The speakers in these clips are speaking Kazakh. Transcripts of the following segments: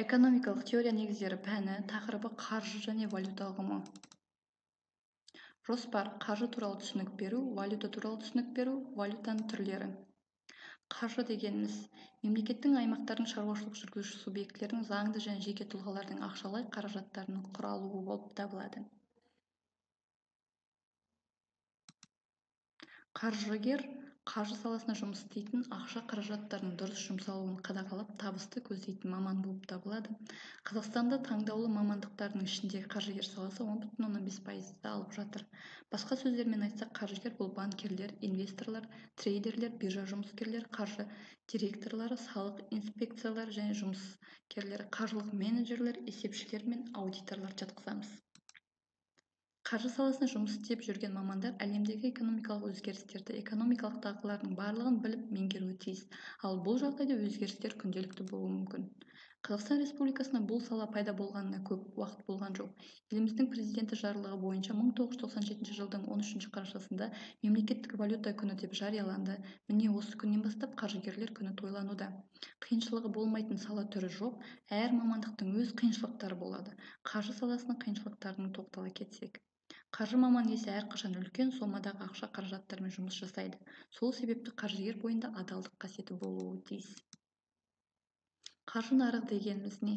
Экономикалық теория негіздері пәні, тақырыбы қаржы және валюта ұғымы. Жоспар: қаржы туралы түсінік беру, валюта туралы түсінік беру, валютаның түрлері. Қаржы дегеніміз мемлекеттің, аймақтардың, шаруашылық жүргізуші субъектілерінің, заңды және жеке тұлғалардың ақшалай қаражаттарының құралуы болып табылады. Қаржыгер қаржы саласында жұмыс істейтін, ақша қаражаттарының дұрыс жұмсалуын қадағалап, табысты көздейтін маман болып табылады. Қазақстанда таңдаулы мамандықтардың ішіндегі қаржыгер саласы 10,5%-ды алып жатыр. Басқа сөздермен айтсақ, қаржыгер бұл банкирлер, инвесторлар, трейдерлер, биржа жұмыскерлері, қаржы директорлары, салық инспекциялары және жұмыскерлері, қаржылық менеджерлер, есепшілер мен аудиторлар жатқызамыз. Қаржы саласында жұмыс істеп жүрген мамандар әлемдегі экономикалық өзгерістерді, экономикалық дағдылардың барлығын біліп меңгеруі тиіс. Ал бұл жағдайда өзгерістер күнделікті болуы мүмкін. Қазақстан Республикасында бұл сала пайда болғанына көп уақыт болған жоқ. Еліміздің президенті жарлығы бойынша 1997 жылдың 13 қарашасында мемлекеттік валюта күні деп жарияланды. Міне осы күннен бастап қаржыгерлер күні тойлануда. Қиыншылығы болмайтын сала түрі жоқ, әр мамандықтың өз қиыншылықтары болады. Қаржы саласының қиыншылықтарына тоқтала кетсек. Қаржы маман иесі әрқашан үлкен сомадағы ақша қаражаттармен жұмыс жасайды. Сол себепті қаржыгер бойында адалдық қасиеті болуы тиіс. Қаржы нарығы дегеніміз не?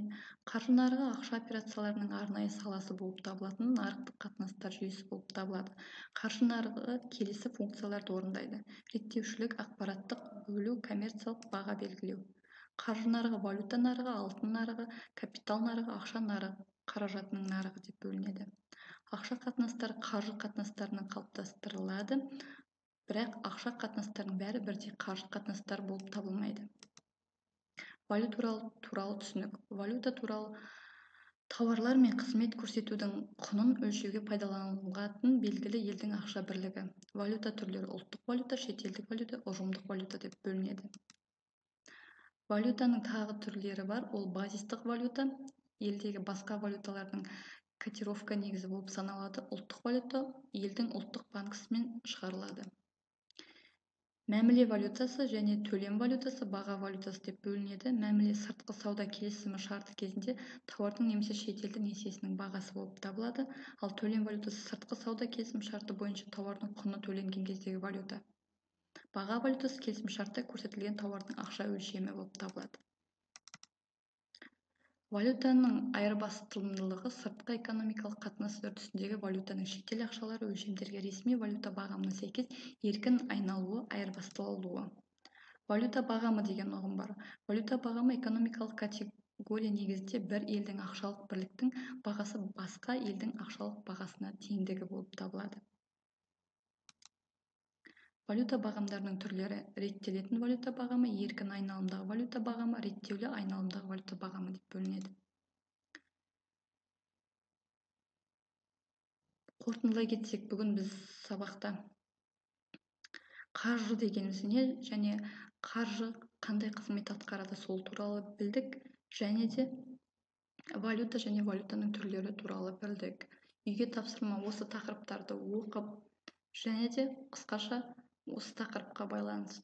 Қаржы нарығы ақша операцияларының арнайы саласы болып табылатын нарықтық қатынастар жүйесі болып табылады. Қаржы нарығы келесі функцияларды орындайды: реттеушілік, ақпараттық бөлу, коммерциялық баға белгілеу. Қаржы нарығы валюта нарығы, алтын нарығы, капитал нарығы, ақша нарығы, қаражатының нарығы деп бөлінеді. Ақша қатынастары қаржы қатынастарынан қалыптастырылады, бірақ ақша қатынастарының бәрі бірдей қаржы қатынастары болып табылмайды. Валюта туралы түсінік. Валюта туралы тауарлар мен қызмет көрсетудің құнын өлшеуге пайдаланылатын белгілі елдің ақша бірлігі. Валюта түрлері ұлттық валюта, шетелдік валюта, ұжымдық валюта деп бөлінеді. Валютаның тағы түрлері бар, ол базистік валюта, елдегі басқа валюталардың котировка негізі болып саналады. Ұлттық валюта елдің ұлттық банкісімен шығарылады. Мәміле валютасы және төлем валютасы, баға валютасы деп бөлінеді. Мәміле сыртқы сауда келісімі шарты кезінде тауардың немесе шетелдің несиесінің бағасы болып табылады. Ал төлем валютасы сыртқы сауда келісім шарты бойынша тауардың құны төленген кездегі валюта. Баға валютасы келісім шартта көрсетілген тауардың ақша өлшемі болып табылады. Валютаның айырбасталымдылығы сыртқы экономикалық қатынас үрдісіндегі валютаның шетел ақшалары өлшемдерге ресми валюта бағамына сәйкес еркін айналуы, айырбасталуы. Валюта бағамы деген ұғым бар. Валюта бағамы экономикалық категория негізінде бір елдің ақшалық бірліктің бағасы басқа елдің ақшалық бағасына теңдігі болып табылады. Валюта бағамдарының түрлері: реттелетін валюта бағамы, еркін айналымдағы валюта бағамы, реттеулі айналымдағы валюта бағамы деп бөлінеді. Қорытындылай кетсек, бүгін біз сабақта қаржы дегеніміз не және қаржы қандай қызмет атқарады сол туралы білдік, және де валюта және валютаның түрлері туралы білдік. Үйге тапсырма осы тақырыптарды оқып және де қысқаша осы тақырыпқа байланысты